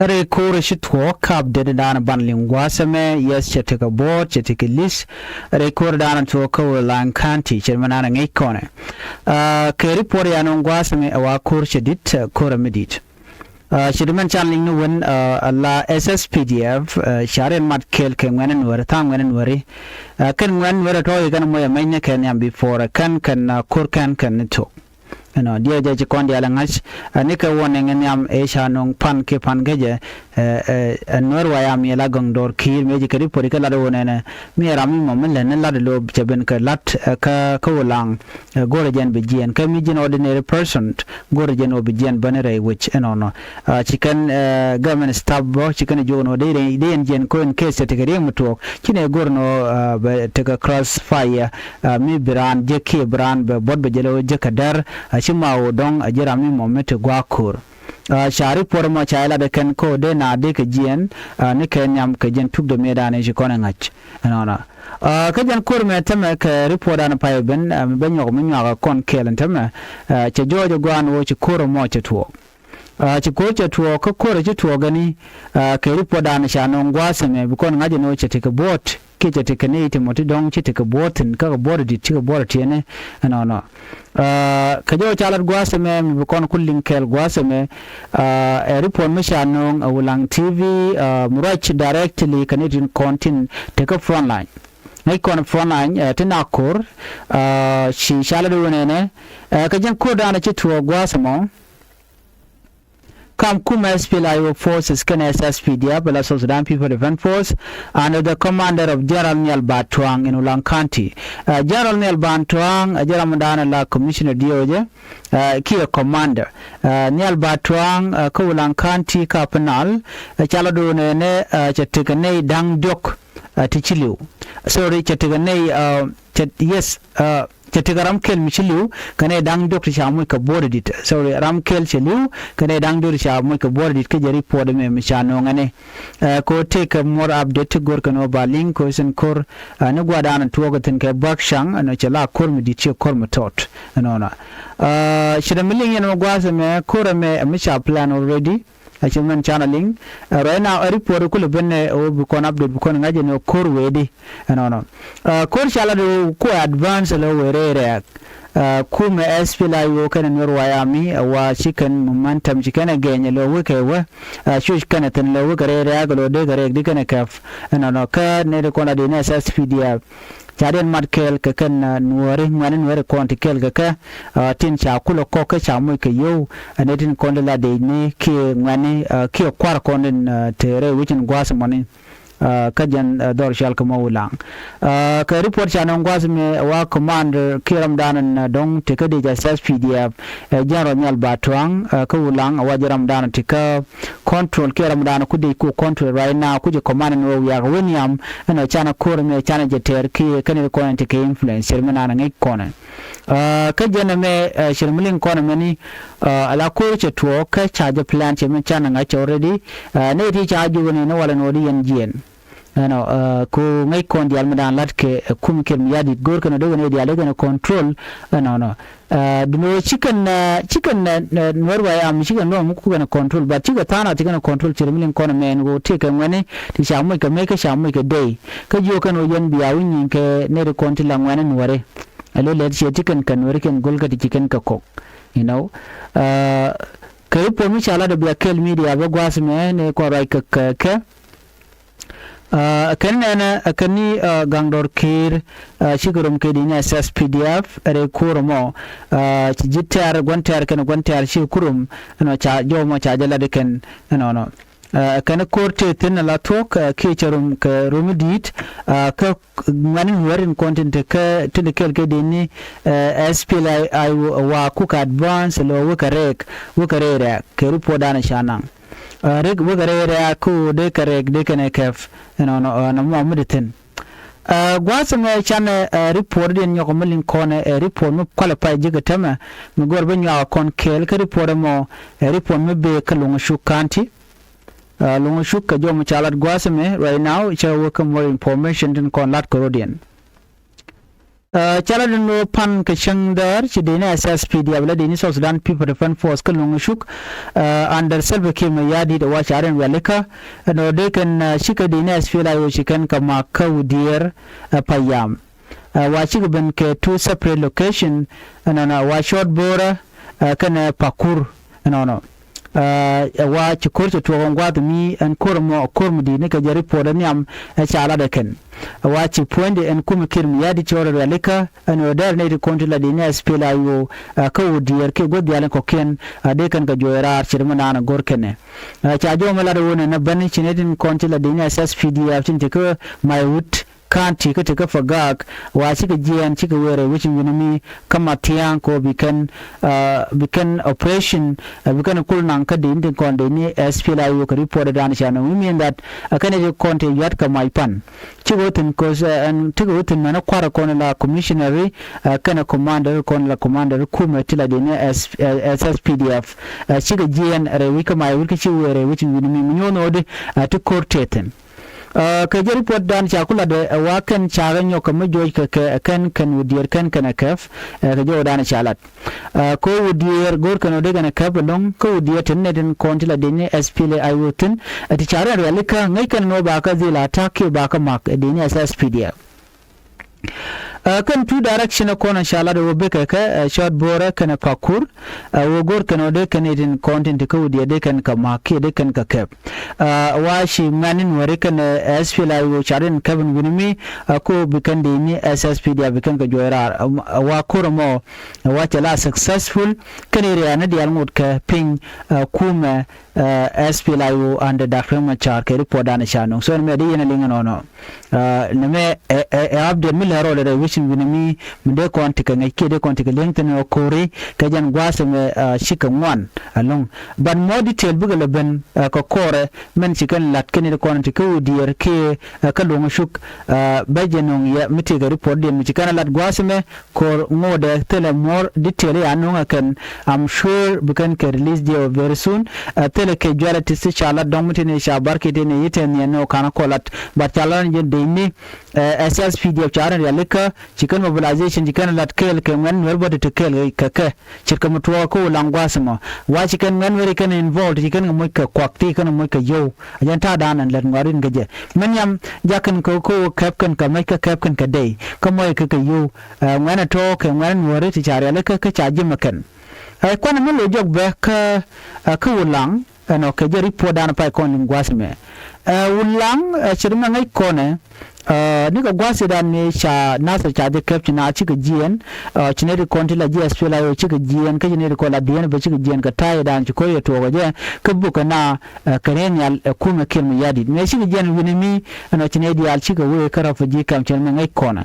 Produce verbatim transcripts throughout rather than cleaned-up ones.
Rɛy ko̱r ci tuɔɔk kap det dan ban liŋ gua̱a̱th ɛmɛ, yes, cɛ tekɛ buɔ̱ɔ̱t, cɛ tekɛ li̱th. Rɛy ko̱r dan tuɔɔk kä Wulaŋ County, cɛ mɛ nan ŋi̱i̱c kɔnɛ. Aa, kɛ report ya nɔŋ gua̱a̱th ɛmɛ ɛ wa ko̱r cɛ di̱t, ɛ, ko̱r ɛmɛ di̱t. Aa, ci di mɛn can liŋ ni wen, aa, ala S S P D F, aa, ca riɛn mat kɛɛl kɛ ŋuɛ̈ni Nuääri, tha̱a̱ŋ ŋuɛ̈ni Nuääri. Aa, kɛn ŋuɛ̈ni Nuääri tɔ̱ i̱ kɛn mɔ yɛ mɛny ni kɛ nhiam before, aa, kɛn kɛn, aa, ko̱r kɛn kɛn ni thok. Ɛnɔ, diɛw jɛ ci kɔn diaal ɛ ŋa̱c, aa, ni kɛ warning nhiam ɛ ca nöŋ pan kiɛ pan kä jɛ, ɛ, ɛ, ɛ Nuäär Wayami la Gaŋ Dɔr Kiir mëë ci kɛ report kɛ lat ɣöö nɛnɛ, mi ram mi mɔ mi lät ni lat lo̱o̱ cɛ ben kɛ lat, ɛ, kä, kä Wulaŋ, ɛ, go̱rɛ jɛn bi jiɛn, kä mi ji̱n ordinary person, go̱rɛ jɛn ɣöö bi jiɛn bäni rɛy wec ɛnɔnɔ. Aa, ci kɛn, ɛ, government staff bä, ci kɛn jiök ɛnɔ, dee, dee yɛn jiɛn ko̱n case cɛ tekɛ riɛk mi tuɔɔk, ci nɛ go̱r ɛnɔ, aa, bɛ tekɛ cross fire, aa, mi bi raan jek kiɛ bi raan bɛ buɔ̱t bɛ jɛ lɛ wä jek kɛ dɛr, aa, ci ma wä dɔ̱ŋ, aa, ji̱ ram mi mɔ mi te gua̱a̱k ko̱r. Aa, ca report mɔ ca ilat ɛ kɛn ko̱ dee na dee kɛ jiɛn, aa, ni kɛ nhiam kɛ jɛn tuk de mëëdan i̱ ci kɔn ɛ ŋa̱c. Ɛnɔnɔ. Aa, kä jɛn ko̱r mɛ tämɛ kɛ report dan pay ben, aa, mi bɛ nyɔk mi nyuak kɔn kɛɛl ɛn tämɛ, aa, cɛ jɔɔc ɛ gua̱a̱n wä ci ko̱r mɔ cɛ tuɔɔk. Aa, ci ko̱r cɛ tuɔɔk, kä ko̱r ci tuɔɔk ɛni, aa, kɛ report dan ca nɔŋ gua̱a̱th ɛmɛ, bi kɔn ŋa̱c ɛn ɣöö cɛ tekɛ buɔ̱ɔ̱t, kiɛ cɛ tekɛ nɛy ti mɔ ti dɔ̱ŋ ci tekɛ buɔ̱ɔ̱t thi̱n, kä kɛ buɔ̱ɔ̱t di̱t, ci kɛ buɔ̱ɔ̱t tiɛɛni ɛnɔnɔ. Aa, kɛ jɔw ca lat gua̱a̱th ɛmɛ, mi bi kɔn ku liŋ kɛɛl gua̱a̱th ɛmɛ, aa, ɛ report mi ca nɔŋ, aa, Wulaŋ T V, aa, mi ruac directly kɛ nɛy tin kɔn tin tekä frontline. Ŋäc kɔn frontline, aa, ti na ko̱r, aa, ci ca lat ɣöö nɛnɛ, aa, kɛ jɛn ko̱r dan ci tuɔɔk gua̱a̱th ɛmɔ. Kam kumɛ S P L A I O forces kɛnɛ S S P D F, ala South Sudan People Defense Force, under the commander of General Nial Batuang in Ulang County. Aa, General Nial Batuang, aa, jɛ ram dan la commissioner diɔ̱ɔ̱cɛ, aa, kiɛ commander. Aa, Nial Batuang, aa, kä Ulang County Capital, aa, ca la do̱o̱nɛ nɛ, aa, cɛ tekɛ nɛy da̱ŋ diɔ̱k, aa, ti ci li̱w. Sorry, cɛ tekɛ nɛy, aa, cɛ, yes, aa, cɛ tekɛ ram kɛl mi ci li̱w kɛnɛ da̱ŋ diɔ̱k ti ca moc kɛ buɔ̱ɔ̱t di̱t. Sorry, ram kɛl cɛ li̱w kɛnɛ da̱ŋ diɔ̱k ti ca moc kɛ buɔ̱ɔ̱t di̱t kä jɛ report ɛmɛ mi ca nöŋ ɛnɛ. Ɛ, kɛ ɣöö tëëkɛ more update ti go̱r kɛn ɣöö ba liŋ kɛ ɣöö cin ko̱r, ɛ, ni gua̱a̱r dan tuɔɔk thi̱n kɛ bäk ca̱ŋ ɛnɔ cɛ la ko̱r mi di̱t ciɛ ko̱r mi tɔt ɛnɔnɔ. Ɛ, ci dee mi liŋ yɛn mɛ gua̱a̱th ɛmɛ ko̱r ɛmɛ, ɛ, mi ca plan already. A ci mɛn canɛ liŋ. Ɛ, right now, ɛ, report kulɛ ben ɛ ɣöö bi kɔn update bi kɔn ŋa̱c ɛn ɣöö ko̱r wee di. Ɛnɔnɔ. Ɛ, ko̱r ca lat ɣöö kuɛ advance lɛ wee rɛy rɛɛk. Ɛ, kumɛ S P L A I O kɛnɛ Nuer White Army, ɛ, wa ci kɛn momentum ci kɛn ɛ gɛny lɛ wekɛ wä. Ɛ, cuc kɛnɛ thi̱n lɛ wekɛ rɛy rɛɛk lɛ dee kɛ rɛɛk di kɛnɛ kɛp. Ɛnɔnɔ kä nɛy ti kɔn la di nɛ S S P D F. Ca diɛn mat kɛɛl kɛ kɛn, ɛ, Nuääri, ŋuɛ̈ni Nuääri kɔn ti kɛɛl kɛ kɛ, ɛ, tin ca kulɛ kɔk kä ca moc kɛ yio̱w, ɛ, nɛy tin kɔn di la dec ni kiɛ ŋuɛ̈ni, ɛ, kiɛ kua̱r kɔn tin, ɛ, te rɛy wec in gua̱a̱th mɔni, ɛ, kä jɛn, ɛ, dhɔr cɔal kɛ mɔ Wulaŋ. Ɛ, kɛ report ca nɔŋ gua̱a̱th mi wa commander kiɛ ramdan in, ɛ, dɔ̱ŋ te kä dec S S P D F, ɛ, General Nial Batuang, ɛ, kä Wulaŋ, ɛ, wa jɛ ramdan ti kä control kiɛ ramdan ku dec ku control right now, ku jɛ command ni wä wiak wä nhiam, ɛnɔ canɛ ko̱r mi canɛ jɛ tɛɛr kiɛ kɛn ri kɔn ti kɛ influence cir mi nan ŋi̱c kɔnɛ. Ɛ, kä jɛn ɛmɛ, ɛ, cir mi liŋ kɔnɛ mɛni, ɛ, ala ko̱r cɛ tuɔɔk kä ca jɛ plan cɛ mi canɛ ŋa̱c already. Ɛ, ni ti ca jiök ni ni walɛ ni wä di yɛn jiɛn. Ɛnɔ, ɛ, ku ŋäc kɔn diaal mi daan lat kɛ, ɛ, kum kɛl mi ya̱di̱t go̱o̱r kɛn ɔ dee kɛn ɛ diaal dee kɛn ɛ control. Ɛnɔnɔ. Ɛ, duundɛ ɣöö ci kɛn, ɛ, ci kɛn, ɛ, ɛ, Nuɛr Wayam ci kɛn luɔm mi ku kɛn ɛ control, but cikɛ tha̱a̱n a ti kɛn ɛ control cir mi liŋ kɔn ɛmɛn ɣöö tëëkɛ ŋuɛ̈ni ti ca moc kɛ mec kä ca moc kɛ dey. Kä jiök kɛn ɣöö yɛn bia wi̱ny nyiŋ kɛ nɛy ti kɔn ti la ŋuɛ̈ni Nuɛri. Ɛ lo̱ lɛt ciɛ ti kɛn kɛ Nuɛri kɛn go̱l kä ti ci kɛn kɛ kɔk. You know. Ɛ, kɛ report mi ca lat ɛ bia kɛl media bä gua̱a̱th mɛ ni kɔn ruac kɛ kɛ kɛ. Ɛ, kɛn nɛnɛ, ɛ, kɛn ni, ɛ, Gaŋ Dɔr Kiir, ɛ, cikɛ rom kɛ di ni S S P D F, ɛ, rɛy ko̱r ɛmɔ, ɛ, ci ji̱ tɛ̈r, gua̱n tɛ̈r kɛn gua̱n tɛ̈r cikɛ ku rom, ɛnɔ ca, jɔw mɔ ca jɛ lat ikɛn, ɛnɔnɔ. Ɛ, kɛn ko̱r tëë thi̱n ala thuɔ̱k, ɛ, kiɛ cɛ rom kɛ rom mi di̱i̱t, ɛ, kä ŋuɛ̈ni Nuɛr in kɔn tin te kä, tin te kɛl kɛ di ni, ɛ, S P L A I O wa kukɛ advance lɔ wekɛ rɛɛk, wekɛ rɛɛk rɛɛk, kɛ report danɛ ca naŋ. Ɛ, rɛk wekɛ rɛy rɛ̈ɛ̈k kä ɣöö dee kɛ rɛk dee kɛn ɛ kɛp. Ɛnɔnɔ, ɛ, nɔmɔ mi di thi̱n. Ɛ, gua̱a̱th ɛmɛ canɛ, ɛ, report diɛn nyɔk mi liŋ kɔnɛ, ɛ, report mi qualify ji̱ kɛ tämɛ mi gɔr bi nyuak kɔn kɛɛl kä report ɛmɔ, ɛ, report mi bee kä Luŋ Cuk County. Ɛ, Luŋ Cuk kɛ jɔm ca lat gua̱a̱th ɛmɛ right now cɛ wek kä more information tin kɔn lat kɛ rɔdiɛn. Ɛ, ca la den wä pan kɛ cäŋ däär ci dee ni S S P D F la dee ni South Sudan People Defense Force kä Luŋ Cuk, ɛ, under Salva Kiir Mayardit ɛ wa ca rin wialikä ɛn ɣöö dee kɛn, ɛ, cikɛ dee ni S P L A I O ci kɛn kɛ mak kä Wudiɛɛr, ɛ, Payam. Ɛ, wa cikɛ ben kɛ two separate location ɛnɔnɔ wa Short Bor, ɛ, kɛnɛ Pakur ɛnɔnɔ. Ɛ, ɛ wa ci ko̱r cɛ tuɔɔk ɛn gua̱a̱th mi ɛn ko̱r mɔ ko̱r mi di̱i̱t ni kɛ jɛ report ɛ nhiam ɛ ca lat ɛ kɛn. Ɛ wa ci puɔ̱nydɛ ɛn kumɛ Kiir Mayardit ci ɣɔr ɛ rialikä ɛn ɣöö dɛr nɛy ti kɔn ti la di̱i̱t ni S P L A I O, ɛ, kä Wudiɛɛr kiɛ guäth diaal in kɔ̱kiɛn, ɛ, dee kɛn kɛ juɔc raar ci ri mi naan ɛ go̱r kɛnɛ. Ɛ, ca jɔw mi lat ɛ ɣöö nɛn ɛ ben ci nɛy tin kɔn ti la di̱i̱t ni S S P D F tin ti kä Maiwut County kä ti kä Pagak wa cikɛ jiɛɛn cikɛ wëë rɛy wec in wi̱ni mi kä Mathiaŋ kɛ ɣöö bi kɛn, ɛ, bi kɛn operation, ɛ, bi kɛn kul naŋ kä dee ni tin kɔn dee ni S P L A I O kɛ report dan ca nɔŋ. Wi mean that, ɛ, kɛn i̱ ti kɔn ti yuat kɛ mac pan. Cikɛ wä thi̱n kos, ɛ, ɛn tikɛ wä thi̱n mɛn kua̱rɛ kɔn la commissionary, ɛ, kɛnɛ commander kɔn la commander kumɛ ti la dee ni S, ɛ, S S P D F. Ɛ, cikɛ jiɛɛn rɛy wec kä mac wec kä ci wëë rɛy wec in wi̱ni mi mi nyuɔ̱n ɣöödi, ɛ, ti ko̱r tëë thi̱n. Ɛ, kɛ jɛ report dan ca ku latdɛ, ɛ, wa kɛn ca kɛ nyɔk kɛ mi juɔc kɛ kɛ kɛn kɛn Wudiɛɛr kɛn kɛn ɛ kɛp, ɛ, kɛ jɛ wä dan ca lat. Ɛ, kɛ Wudiɛɛr go̱o̱r kɛn ɔ dee kɛn ɛ kɛp ɛlɔ̱ŋ kä Wudiɛɛr tin nɛ tin kɔn ti la dee ni S P L A I O thi̱n, ɛ, ti ca rɛn rialikä ŋäc kɛn nɔ ba kä dhil a ta̱k kiɛ ba kä mak ɛ dee ni S S P D F. Ɛ, kɛn two direction ɛ kɔn ɛ ca lat ɛ wä bikɛ kɛ, ɛ, Short Bor ɛ kɛn ɛ Pakur, ɛ, wä go̱r kɛn ɔ dee kɛn itin kɔn tin ti kä Wudiɛɛr dee kɛn kɛ mak kiɛ dee kɛn kɛ kɛp. Ɛ, wa ci ŋuɛ̈ni Nuääri kɛn, ɛ, S P L A I O ca rin kɛp in wi̱ni mi, ɛ, ko bi kɛn dee ni S S P D F bi kɛn kɛ juɔc raar, ɛ, wa ko̱r ɛmɔ, ɛ, wa cɛ la successful kɛn area ni diaal ŋot kɛ piny, ɛ, kumɛ, ɛ, S P L A I O under Doctor Machar kɛ report dan ca nuŋ. So ni mɛ di yɛn a liŋ ɛnɔnɔ. Ɛ, ni mɛ ɛ, ɛ, ɛ update mi lɛ rɔ lɛ rɛ wicin wi̱ni mi, mi dee kɔn ti kɛ ŋäc kiɛ dee kɔn ti kɛ liŋ thin ɔ ko̱ri kɛ jɛn gua̱a̱th mɛ, ɛ, cikɛ ŋuan ɛlɔ̱ŋ. But more detail bikɛ lɛ ben, ɛ, kɛ kɔrɛ mɛn ci kɛn lat kɛn ri kɔn ti kä Wudiɛɛr kiɛ, ɛ, kä Luŋ Cuk, ɛ, bɛ jɛ nuŋ yɛ mi ti kɛ report diɛn mi ci kɛn lat gua̱a̱th mɛ, kor ŋotdɛ thilɛ more detail ya nuŋ ɛ kɛn. I'm sure bi kɛn kɛ release diɛ very soon. Ɛ, thilɛ kɛ jualɛ ti thi ca lat dɔŋ mi tini ca bar ki tini yitɛ niɛn ni ɔ kan kɔ lat. But ca lat ni jɛ dee ni, ɛ, S S P D F ca rin rialikä ci kɛn mobilization ci kɛn lat kɛɛl kɛ ŋuɛn Nuɛr bä ti ti kɛɛl kɛ kɛ. Ce̱tkɛ mi tuɔɔk kä Wulaŋ gua̱a̱th ɛmɔ. Wa ci kɛn ŋuɛn Nuɛr ci kɛn involved ci kɛn kɛ moc kɛ kuak ti kɛn moc kɛ yio̱w. A jɛn ta̱a̱ da̱a̱n ɛn lät ŋua̱r in kɛ jɛ. Mɛn yam jakɛn kɛ kä wä kɛp kɛn kɛ mɛc kä kɛp kɛn kɛ dey. Kä mɔc kɛ kɛ yio̱w. Ɛ, ŋuɛn ɛ tɔ̱ kɛ ŋuɛn nuɔ̱ɔ̱ri ti ca rialikä kä ca ji̱ mɛ kɛn. Ɛ, kuanɛ mi lo̱c jɔk bɛ kä, ɛ, kä Wulaŋ, ɛnɔ kɛ jɛ report dan pay kɔn in gua̱th mɛ. Ɛ, Wulaŋ, ɛ, ci ri mɛ ŋäc kɔnɛ, ɛ, ni kɛ gua̱th idan ni ca Nasir ca jɛ kɛp ci na cikɛ jiɛn, ɛ, ci nɛ ri kɔn ti la jiɛ S P L A I O cikɛ jiɛn, kä ci nɛ ri kɔn la diɛn bɛ cikɛ jiɛn kɛ ta̱y idan ci ko̱ yɛ tuɔɔk ɛ jɛ, kä bukɛ na, ɛ, kɛ rɛn yal, ɛ, kumɛ Kiir Mayardit. Mɛ cikɛ jiɛn wi̱ni mi, ɛnɔ ci nɛ diaal cikɛ wee kä refugee camp ci ri mɛ ŋäc kɔnɛ.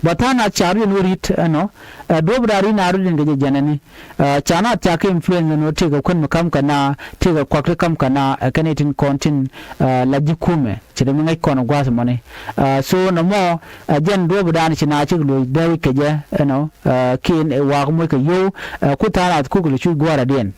Bä tha̱a̱ŋ a ca ruin wä ri̱t ɛnɔ, ɛ, duɔ̱p da̱ŋ ri̱n a ruin kɛ jɛ jɛnɛni. Ɛ, ca na thia̱k kɛ influence ɛnɔ tëëkɛ kuän mi ka̱m kɛ na, tëëkɛ kuak ti ka̱m kɛ na, ɛ, kɛn itin kɔn tin, ɛ, la ji̱ kumɛ. Ci dee mi ŋäc kɔn gua̱a̱th mɔni. Ɛ, so nɔmɔ, ɛ, jɛn duɔ̱p da̱a̱n ci na cik luɔ̱c dee wi̱c kɛ jɛ ɛnɔ, ɛ, kiɛn ɛ waak moc kɛ yio̱w, ɛ, ku tha̱a̱ŋ a kuk lɛ cuc gua̱a̱r adiɛn.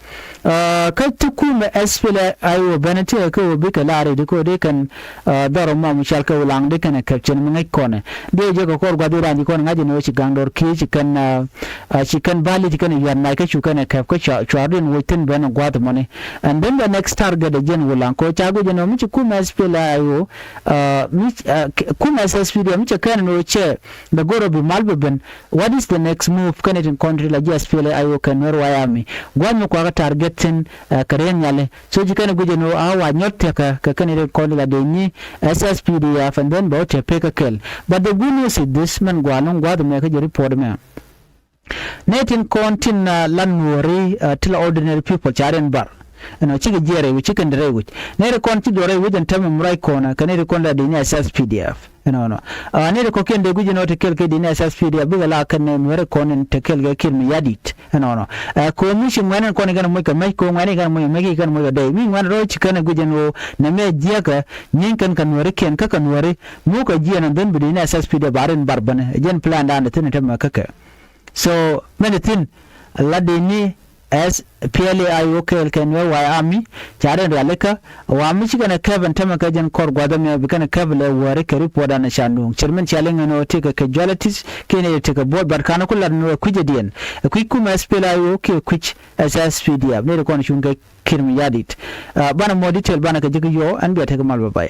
Ɛ, kä ti kumɛ S P L A I O ben ti ɛ kä wä bikɛ la̱r i̱di kä wä dee kɛn, ɛ, dhɔr mɔ mi cɔal kɛ Wulaŋ dee kɛn ɛ kɛp cɛn mi ŋäc kɔnɛ. Dee jɛ kɛ kɔr gua̱th i̱ raan ji̱ kɔn ŋa̱c ɛn ɣöö ci ga̱ŋ dɔr ki̱i̱ ci kɛn, ɛ, ɛ, ci kɛn ba̱li ci kɛn ɛ yua̱t mac kä cu kɛn ɛ kɛp kä cua, cua ruin woc thi̱n ben ɛ gua̱th mɔni. And then the next target ɛ jɛn Wulaŋ kɛ ɣöö ca guic ɛn ɣöö mi ci kumɛ S P L A I O, ɛ, mi, ɛ, kumɛ S S P D F mi cɛ kɛn ɛn ɣöö cɛ dee go̱r ɛ bi mal bi ben. What is the next move? Kɛn itin kɔn ti la ji̱ S P L A I O kɛn Nuer White Army. Gua̱th mi kuakä target thi̱n, ɛ, kɛ rɛn nyali. So ci kɛn guic ɛn ɣöö a wa nyɔt thiakä kɛ kɛn itin kɔn ti la dee nyi S S P D F and then bɛ wä tiɛ pek kä kɛl. But the good news is this, mɛn gua̱a̱ lo̱ŋ gua̱th mɛ kä jɛ report mɛ. Nɛ tin kɔn tin, ɛ, la Nuɔri, ɛ, ti la ordinary people ca rɛn bar. Ɛnɔ cikɛ jiɛɛr rɛy wi̱c, cikɛ kɛn rɛy wi̱c. Nɛ ti kɔn ci duɔr rɛy wi̱c ɛn tɛmɛ mi ruac kɔn, ɛ, kɛ nɛ ti kɔn la dee nyi S S P D F. Ɛnɔnɔ. Ɛ, nɛ ti kɔ̱kiɛn dee guic ɛn ɣöö ti kɛl kɛ dee nyi S S P D F bikɛ la kɛn nɛ Nuɛri kɔn in te kɛl kɛ Kiir Mayardit. Ɛnɔnɔ. Ɛ, kɛ ɣöö mi ci ŋuɛ̈ni kɔn in kɛn moc kɛ mɛc, kɛ ɣöö ŋuɛ̈ni kɛn moc kɛ mɛc, kɛn moc kɛ dey. Mi ŋuɛ̈ni rɔ ci kɛn ɛ guic ɛn ɣöö nɛ mɛ jiäkä nyieny kɛn kɛ Nuɛrikiɛn kä kɛ Nuɛri. Mukɛ jiɛɛn ɛn dhän bi dee nyi S S P D F ba rin bar bänɛ. Ɛ jɛn plan dan ɛ thi̱n ɛ tɛmɛ kä kɛ. So mɛn ɛ thi̱n la dee ni S P L A I O kɛɛl kɛ Nuer White Army ca rɛn rialikä. Wa mi ci kɛn ɛ kɛp ɛn tämɛ kɛ jɛn kɔr gua̱th ɛmɛ bi kɛn ɛ kɛp lɛ wäri kɛ report an ca nuɔ̱ŋ cir min cia liŋ ɛn ɣöö tekɛ casualties kiɛ nɛy tekɛ buɔ̱ɔ̱t, but ka̱n ku lat ɛn ɣöö ɛ kui̱c ɛ diɛn, ɛ kui̱ kumɛ S P L A I O kiɛ kui̱c S S P D F nɛy ti kɔn cuŋ kɛ Kiir Mayardit. Banɛ more detail banɛ kɛ ji̱ kä yɔɔ, ɛn bia tekɛ mal bä bay.